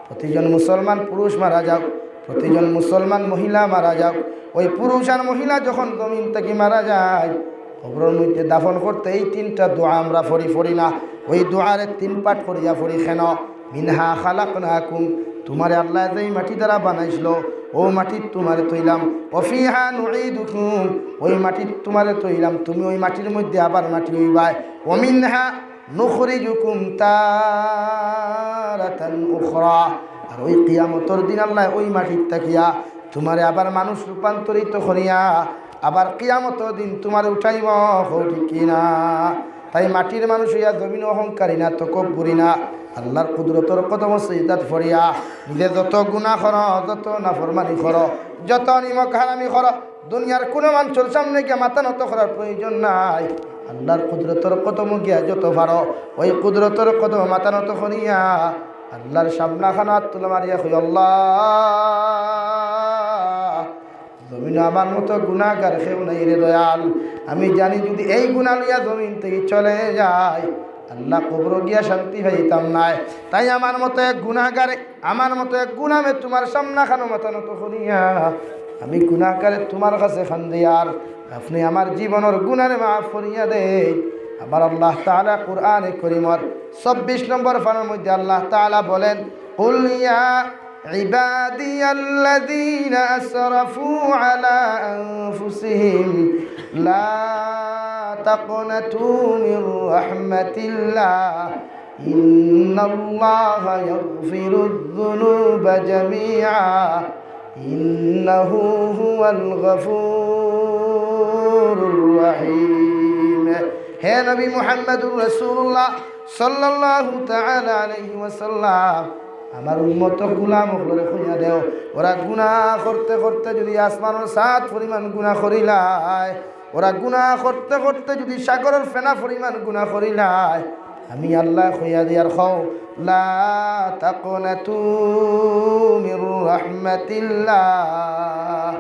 প্রতিজন মুসলমান পুরুষ মারা যাউক, প্রতিজন মুসলমান মহিলা মারা যাউক, ওই পুরুষ আর মহিলা যখন জমিন থাকি মারা যায়, কবরর মধ্যে দাফন করতে এই তিনটা দোয়া আমরা পড়ি, পড়ি না? ওই দোয়ারে তিন পাঠ করিয়া পড়ি। কেনে? মিনহা খালাকনাকুম, তুমারে আল্লায় যেই মাটি দ্বারা বানাইছিল, অউ মাটিত তুমারে থইলাম। ওয়া ফিহা নুঈদুকুম, ওই মাটিত তুমারে থইলাম, তুমি ওই মাটির মধ্যে আবার মাটি অইবায়। ওয়া মিনহা নুখরিজুকুম তারাতান উখরা। আর ওই কিয়ামতর দিন আল্লায় ওই মাটিত থাকিয়া তুমারে আবার মানুষ রূপান্তরিত করিয়া আবার কিয়ামতর দিন তুমারে উঠাইবো, কও ঠিক কি না? তাই মাটির মানুষ অইয়া জমিনো অহংকারী না, তকব্বুরি না, আল্লার কুদরতর কদমো সিজদাত পড়িয়া নিজে যত গুনা করো, যত নাফরমানি করো, যত নিমক হারামি করো, দুনিয়ার কুনু মানষর সামনে গিয়া মাথা নত করার প্রয়োজন নাই। আল্লার কুদরতর কদমো গিয়া যত পারো, ওই কুদরতর কদমো মাথা নত করিয়া আল্লার সামনাখানো আত তুলা মারিয়া কই, "আল্লাহ, জমিনো আমার মতো গুনাগার কেউ নাই রে দয়াল। আমি জানি যুদি এই গুনা লইয়া জমিন থাকি চলে যাই, আল্লাহ, কবরো গিয়া শান্তি পাইতাম নায়। তাই আমার মতো এক গুনাগারে, আমার মতো এক গুলামে তুমার সামনাখানো মাথা নত করিয়া আমি গুনাগারে তুমার কাছে কান্দিয়ার, আপনে আমার জীবনর গুনারে মাফ করিয়া দেইন।" আমার আল্লাহ তাআলা কুরআনে করিমর চব্বিশ নম্বর পারার মধ্যে আল্লাহ তাআলা বলেন, "কুল ইয়া ইবাদিয়াল্লাযীনা আসরাফু আলা আনফুসিহিম লা তাকনাতু মির রাহমাতিল্লাহ, ইন্নাল্লাহা ইয়াগফিরুয যুনুবা জামিআ, ইন্নাহু হুয়াল গফুরুর রহিম।" হে নবী মুহাম্মদুর রাসূলুল্লাহ সাল্লাল্লাহু তাআলা আলাইহি ওয়াসাল্লাম, আমার উম্মত গুলাম অকলরে কইয়া দেও, ওরা গুনা করতে করতে যুদি আসমানর ছাদ পরিমাণ গুনা করিলায়, ওরা গুনা করতে করতে যুদি সাগরর ফেনা পরিমাণ গুনা করিলায়, আমি আল্লায় কইয়া দিয়ার, কও, "লা তাকনাতু মির রাহমাতিল্লাহ।"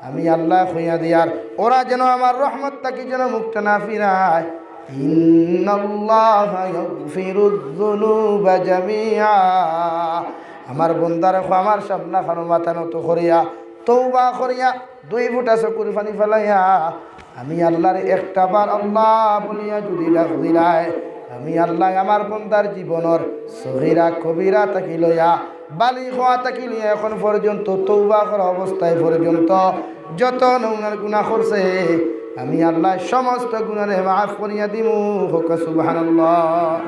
আমি আল্লায় কইয়া দিয়ার, ওরা যেন আমার রহমত থাকি যেন মুখটা না ফিরায়। ইন্নাল্লাহা ইয়াগফিরুয যুনুবা জামিআ। আমার বন্দারে কও, আমার সামনাখানো মাথা নত করিয়া, তওবা করিয়া, দুই ফুটা চকুর পানি ফালাইয়া, আমি আল্লার একটা বার আল্লাহ বলিয়া যুদি ডাক দিলায়, আমি আল্লায় আমার বন্দার জীবনর সগীরা কবিরা থাকি লইয়া, বালিগ অওয়া থাকি লইয়া এখন পর্যন্ত, তওবা করা অবস্থায় পর্যন্ত যত নমুনার গুনা করছে, আমি আল্লায় সমস্ত গুনারে মাফ করিয়া দিমু। কউক্কা সুবহানাল্লাহ।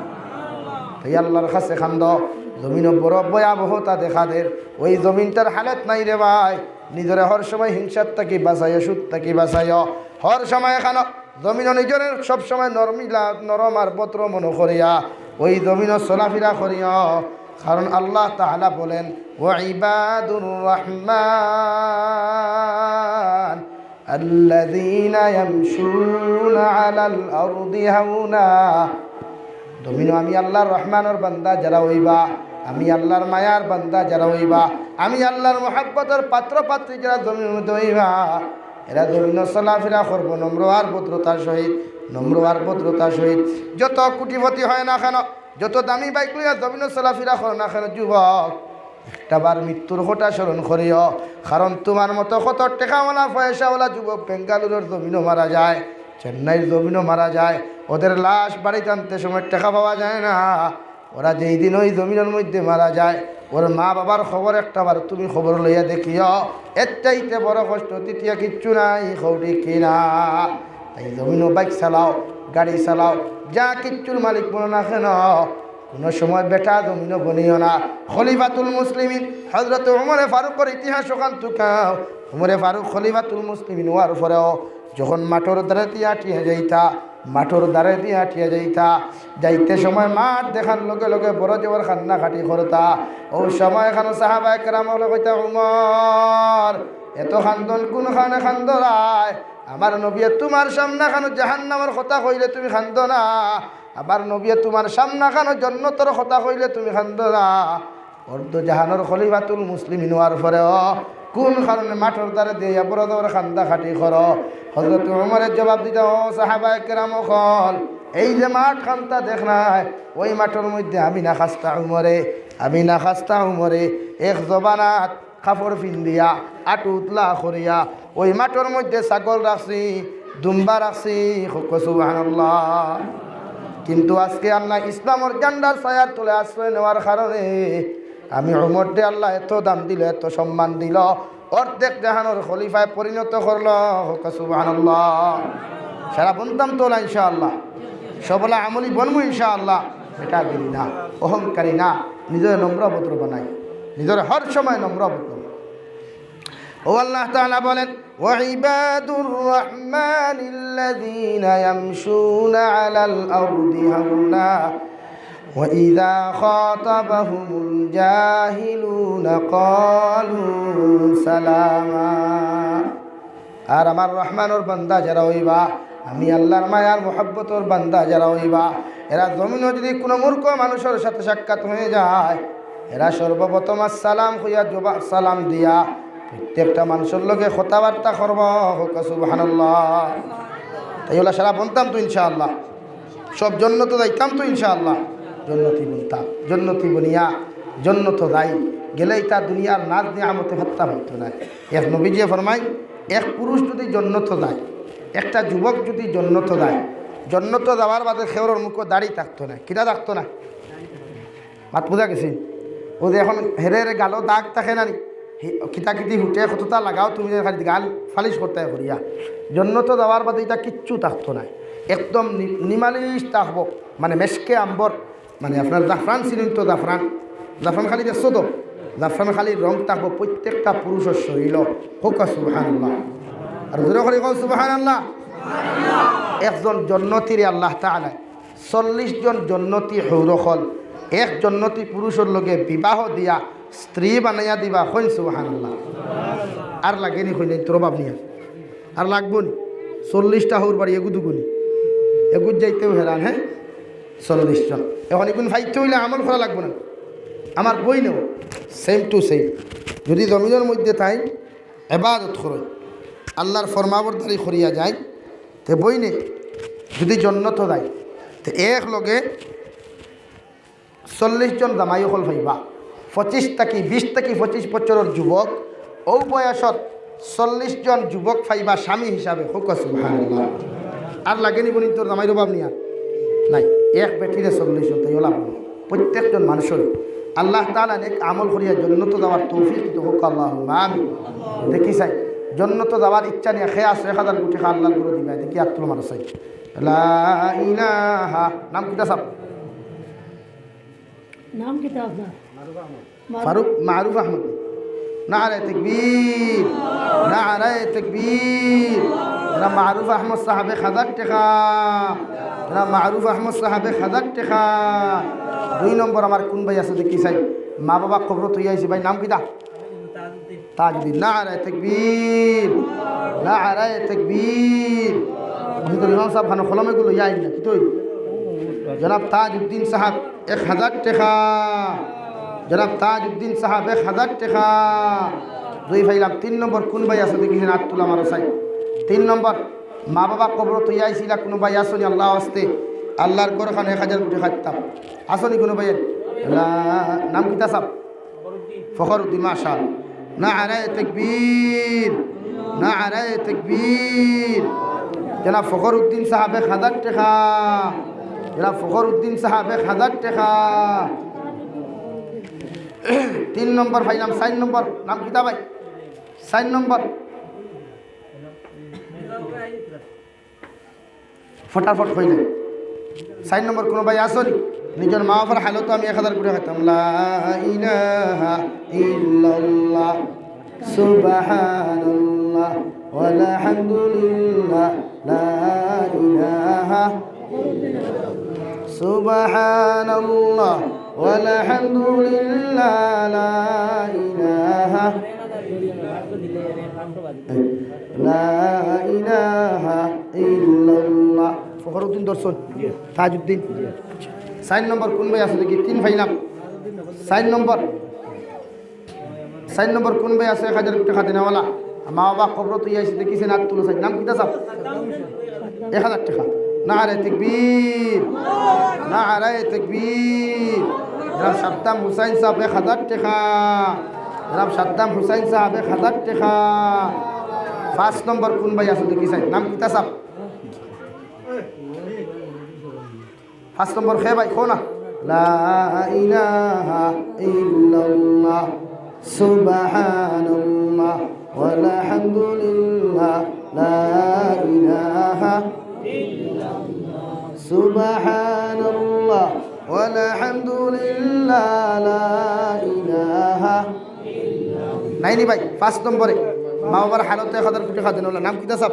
তাই আল্লার কাছে কান্দো, জমিনো বড় ভয়াবহতা দেখা দের, ওই জমিনটার হালত নাই রে ভাই। নিজরে হর সময় হিংসার থাকি বাঁচাইও, সুদ থাকি বাঁচাইও। হর সময় এখানো জমিনো নিজরে সব সময় নরমিলা, নরম আর ভদ্র মনো করিয়া ওই জমিনো চলাফিরা করিও। কারণ আল্লাহ তাআলা বলেন, "ওয়া ইবাদুর রহমান আল্লাযীনা ইয়ামশুনা আলাল আরদি হাওনা।" জমিনো আমি আল্লাহর রহমানর বান্দা যারা অইবা, আমি আল্লাহর মায়ার বান্দা যারা অইবা, আমি আল্লাহর মহব্বতর পাত্র পাত্রী যারা জমিনর মধ্যে অইবা, এরা জমিনো চলাফিরা করবো নম্র আর ভদ্রতার সহিত, নম্র আর ভদ্রতার সহিত। যত কোটিপতি হয় না কেন, যত দামি বাইক লইয়া জমিনো চলাফিরা করো না কেন যুবক, একটা বার মৃত্যুর কথা স্মরণ করিও। কারণ তুমার মতো কত টেকাওয়ালা পয়সাওয়ালা যুবক বেঙ্গালুরুর জমিনো মারা যায়, চেন্নাইর জমিনো মারা যায়, ওদের লাশ বাড়িত আনতে সময় টেকা পাওয়া যায় না। ওরা যেই দিন ওই জমিনর মধ্যে মারা যায়, ওর মা বাবার খবর একটা বার তুমি খবর লইয়া দেখিও, এর চাইতে বড় কষ্ট তৃতীয় কিচ্ছু নাই, কও ঠিক কি না? তাই জমিনো বাইক চালাও, গাড়ি চালাও, যা কিচ্ছুর মালিক বনো না কেন, কুনু সময় বেটা জমিনো বনিও না। খলিফাতুল মুসলিমিন হযরত উমরে ফারুকর ইতিহাস ওখান তুকাও। উমরে ফারুক খলিফাতুল মুসলিমিন অওয়ার পরেও যখন মাঠর ধারে দিয়া আটিয়া যাইতা, মাঠর ধারে দিয়া আটিয়া যাইতা, যাইতে সময় মাঠ দেখার লগে লগে বড় জবর কান্নাকাটি করতা। অউ সময় এখানো সাহাবায়ে কেরাম অকলে কইতা, "উমর, এত কান্দন কুন কারণে কান্দরায়? আমার নবীয়ে তুমার সামনাখানো জাহান্নামর কথা কইলে তুমি কান্দো না, আমার নবীয়ে তুমার সামনাখানো জন্নতর কথা কইলে তুমি কান্দো না।" অর্ধ জাহানর খলিফাতুল মুসলিমিন অওয়ার পরেও কুন কারণে মাঠর ধারে দিয়া বড় জবর কান্দাকাটি করো? হযরত উমরে জবাব দিতা, "ও সাহাবায়ে কেরাম অকল, এই যে মাঠ খান্তা দেখরায়, ওই মাঠর মধ্যে আমি নাখাস্তা উমরে, আমি নাখাস্তা উমরে এক জমানাত কাপড় পিন্দিয়া, আটু উতলা করিয়া, ওই মাঠর মধ্যে ছাগল রাখছি, দুম্বা রাখছি।" কউক্কা সুবহানাল্লাহ। কিন্তু আজকে আল্লায় ইসলামর ঝান্ডার ছায়ার তলে আশ্রয় নেওয়ার কারণে আমি উমররে আল্লায় এত দাম দিল, এত সম্মান দিল, অর্ধেক জাহানর খলিফায় পরিণত করলো। কউক্কা সুবহানাল্লাহ। সারা বনতাম তো অলা ইনশাআল্লাহ, সবলা আমলি বনমু ইনশাআল্লাহ। বেটাগিরি না, অহংকারী না, নিজরে নম্র ভদ্র বানাই, নিজরে হর সময় নম্র ভদ্র। ও আল্লাহ তাআলা বলেন, وعباد الرحمن الذين يمشون على الأرض هونا وإذا خاطبهم الجاهلون قالوا سلاما। আর আমার রহমানর বান্দা যারা অইবা, আমি আল্লাহর মায়ার মহব্বতর বান্দা যারা অইবা, এরা জমিনো যদি কুনু মূর্খ মানুষর সাথে সাক্ষাৎ অইযায়, এরা সর্বপ্রথম আসসালাম কইয়া জবাব সালাম দিয়া প্রত্যেকটা মানুষর লগে কথাবার্তা করবা। কউক্কা সুবহানাল্লাহ। তাই অলা সারা বনতাম তো ইনশাআল্লাহ, সব জন্নতো যাইতাম তো ইনশাআল্লাহ। জন্নতি বনতাম, জন্নতি বনিয়া জন্নতো যাই, গেলে ইতা দুনিয়ার নাজ নিয়ামতে ফাত্তা পাইতো নায়। এক নবীজিয়ে ফরমাইন, এক পুরুষ যদি জন্নতো যায়, একটা যুবক যদি জন্নতো যায়, জন্নতো যাওয়ার বাদে কেউরর মুখো দাড়ি থাকতো নায়। কিতা থাকতো নায়? মাত বুঝা গেছে? অউ যে অখন হেরে হেরে গালো দাগ থাকে না নি, হি-, কিতা কিতি হুটে কততা লাগাও তুমি, যে খালি গাল ফালিশ করতায় করিয়া। জন্নতো যাওয়ার বাদে ইতা কিচ্ছু থাকতো নায়, একদম নি-, নিমালিশ থাকবো, মানে মেশকে আম্বর, মানে আপনার জাফরান চিনইন তো, জাফরান, জাফরান খালি দেখছো তো, জাফরান খালির রং থাকবো প্রত্যেকটা পুরুষর শরীলো। কউক্কা সুবহানাল্লাহ। আর জোরে করি কও সুবহানাল্লাহ। একজন জন্নতিরে আল্লাহ তাআলায় চল্লিশ জন জন্নতি হউর অকল, এক জন্নতি পুরুষর লগে বিবাহ দিয়া স্ত্রী বানাইয়া দিবা। কইন সুবহানাল্লাহ। আর লাগেনি কইন, তোর বাপ নিয়া। আর লাগবো নি? চল্লিশটা হউর বাড়ি এগু দুগুনি, এগুত যাইতেও হেরান, হ্যাঁ, চল্লিশ জন। অখন এগুন পাইতে অইলে আমল করা লাগবো না? আমার বইনেও same to same, যদি জমিনর মধ্যে তাইন এবাদত করইন, আল্লাহর ফরমাবরদারি করিয়া যাইন, তে বইনে যদি জন্নতো যাইন, তে এক লগে চল্লিশ জন জামাই অকল পাইবা, পঁচিশ থাকি, বিশ থাকি পঁচিশ বছরর যুবক, অউ বয়সত চল্লিশ জন যুবক পাইবা স্বামী হিসাবে। কউক্কা সুবহানাল্লাহ। আর লাগেনি বইন তোর জামাইর অভাব নিয়া? নাই, এক বেটিরে চল্লিশ জন, তাই অলা প্রত্যেকজন মানুষর আল্লাহ তাআলা নেক আমল করিয়া জন্নতো যাওয়ার তৌফিক দিতো। কউক্কা আল্লাহুম্মা আমিন। দেখি চাই, জন্নতো যাওয়ার ইচ্ছা নিয়া কে আছো, এক হাজার গুটি খা আল্লাহর ঘরো দিবা। দেখি আত তুলো মারো চাই। লা ইলাহা, নাম কিতা সাব? নাম কিতা আপনার? ফারুক মারুফ আহমদ। নারায়ে তাকবীর, নারায়ে তাকবীর। জনাব মারুফ আহমদ সাহেব এক হাজার টেকা। জনাব মারুফ আহমদ সাহেব এক হাজার টেকা। দুই নম্বর আমার কুন ভাই আছে দেখি চাই, মা বাবা কবরো থইয়া আইছি, ভাই নাম কিতা? তাজউদ্দিন। নারায়ে তাকবীর, নারায়ে তাকবীর। আমি তো ইমাম সাহেব খানো কলমে গুলো ইয়া আইন না, কিতা অইল? জনাব তাজউদ্দিন সাহেব এক হাজার টেকা। জনাব তাজউদ্দিন সাহেব এক হাজার টেকা। দুই পাইলাম। তিন নম্বর কুন ভাই আছে দেখি, আত তুলো মারো চাই। তিন নম্বর, মা বাবা কবরো থইয়া আইছিলা, কুনু ভাই আছো নি আল্লাহর ওয়াস্তে? আল্লাহর ঘর খানো এক হাজার গুটি খাইতাম। আছো নি কুনু ভাই? আল্লাহ, নাম কিতা সাব? ফখরউদ্দিন, মাশাআল্লাহ। নারায়ে তাকবীর, নারায়ে তাকবীর। জনাব ফখরউদ্দিন সাহেব এক হাজার টেকা। জনাব ফখরউদ্দিন সাহেব এক হাজার টেকা। তিন নম্বর পাইলাম। চাইর নম্বর, নাম কিতা ভাই? চাইর নম্বর। ফটাফট কইলে। চাইর নম্বর কুনু ভাই আছো নি? নিজর মা বাবার হালতো আমি এক হাজার গুটি খাইতাম। লা ইলাহা ইল্লাল্লাহ, সুবহানাল্লাহ, ওয়াল হামদুলিল্লাহ, লা ইলাহা, সুবহানাল্লাহ, ওয়াল হামদুলিল্লাহ, লা ইলাহা, লা ইলাহা ইল্লাল্লাহ। ফখরউদ্দিন দর্শন, তাজউদ্দিন। চাইর নম্বর কুন ভাই আছে দেখি? তিন পাইলাম। চাইর নম্বর, চাইর নম্বর কুন ভাই আছে? এক হাজার গুটি খাদিনাওয়ালা। মা বাবা কবরো থইয়া আইছি দেখি চাই, আত তুলো চাই। নাম কিতা সাব? এক হাজার টেকা। নারায়ে তাকবীর, নারায়ে তাকবীর। জনাব সাদ্দাম হুসাইন সাহেব এক হাজার টেকা। জনাব সাদ্দাম হুসাইন সাহেব এক হাজার টেকা। পাঁচ নম্বর কুন ভাই আছে দেখি চাই। নাম কিতা সাব? পাঁচ নম্বর কে ভাই, কও না। লা ইলাহা ইল্লাল্লাহ, সুবহানাল্লাহ, والحمد لله، لا إله إلا الله، سبحان الله، والحمد لله، لا إله। নাইনি ভাই, পাঁচ নম্বরে মা বাবার হালতে এক হাজার কোটি খাদেন ওলা নাম কিতা সাব?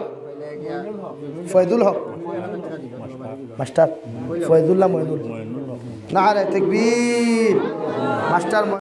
ফয়জুল হক। মাস্টার ফয়জুল্লাহ মইনুল। নারে তাকবীর। মাস্টার